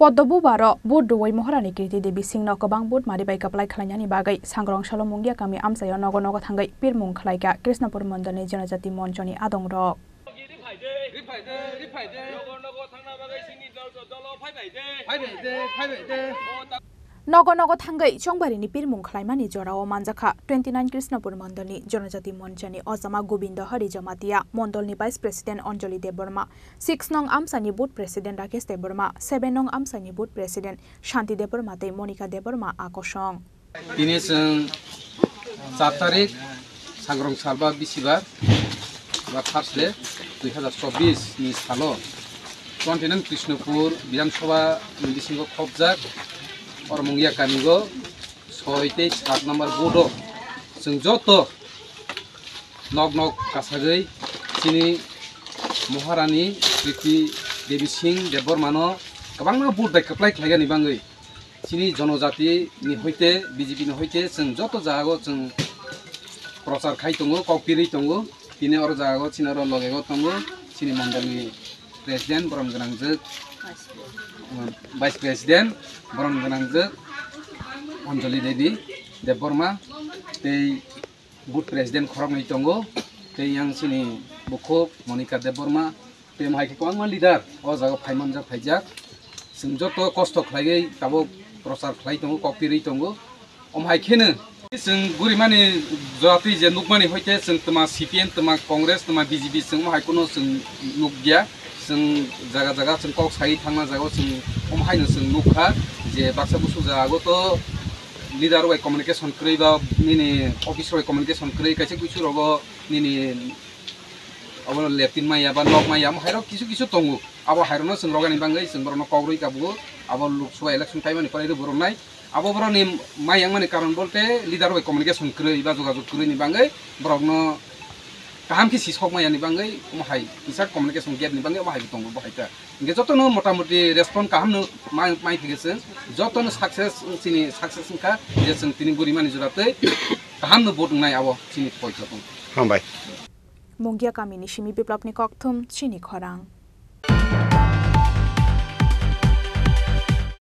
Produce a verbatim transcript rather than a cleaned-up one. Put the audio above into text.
Kodo bubaro vote rwui Moharani Kriti Devi Singhno kwbang vote mari bai kwplai khlainani bagwi Sangrong Salo Mungia kami amchaio nogo nogo thangwi pirmung khlaikha Krishnapur Mondolni Jonojati Monchoni adongrok. Nogo nogo thangwi Chongbarini pirmung khlaimani jorao manjakha twenty nine Krishnapur Mondolni Jonojati Monchoni ojama Gobindo Hari Jamatia, Mondolni Vice President Anjali Debbarma, six nong amchaini Booth President Rakesh Debbarma, seven nong amchaini Booth President Shanti Debbarma tei Monika Debbarma a kosong. Tini chwng char tarik Sangrong salba bisibar ba Thursday dui hazar chobbish ni salo twenty nine Krishnapur Bidhan Sabha ni bisingo khopjak Ormungya kamigo soi tei sat number booth o chwng joto nok nok kasagwi chini Moharani Kriti Devi Singh Debbarmano kwbangma vote bai kwplai khlaigani bagwi chini jonojati ni hoite B J P ni hoite chwng joto jagao chwng prochar khai tongo, kok pirwi tongo. Tini oro jagao chini oro logego tongo chini mondolni president borom gwnangjwk, Vice President borom gwnangjwk Anjali Devi Debbarma tei Booth President khoroknwi tongo, tei yang chini bukhuk Monika Debbarma, tei omo hai khe kwbangma leader o jaga phai manjak, phaijak. Chwng joto kosto khlaiwi tabuk prochar khlai tongo, kok pirwi tongo. Omo hai kheno chwng gurimani jora twi je nukmani hoite chwng twma C P M, twma Congress, twma B J P chwng omo hai kheno chwng nukya. Chwng jaga jaga chwng kok sai thangna jagao chwng omo haino chwng nukha je baksa busu jagao to leader bai communication kwrwi ba nini office bai communication kwrwi, kaisa kuisu rogo nini abo leptin maya ba nok maya, amo hairok kisu kisu tongo. Abo hairokno chwng rogani bagwi chwng borokno kok rwi kabugo. Abo Lok Sabha election kaimani pore rw borok nai. Abo borokni mai yang mani karon bolte leader bai communication kwrwi ba jogajog kwrwini bagwi borokno kaham khe sisok maya ni bagwi omo hai kisa communication gap ni bagwi omo hai tongo bo hai ta. Hingke jotono motamoti respond kaham no mai, mai phige chwng, jotono success, chini success wngkha je chwng tini burimani jora tei kaham no vote wngnai abo chini poito tong. Hambai. Mungia kamini simi Biplopni kokthum chini khorang.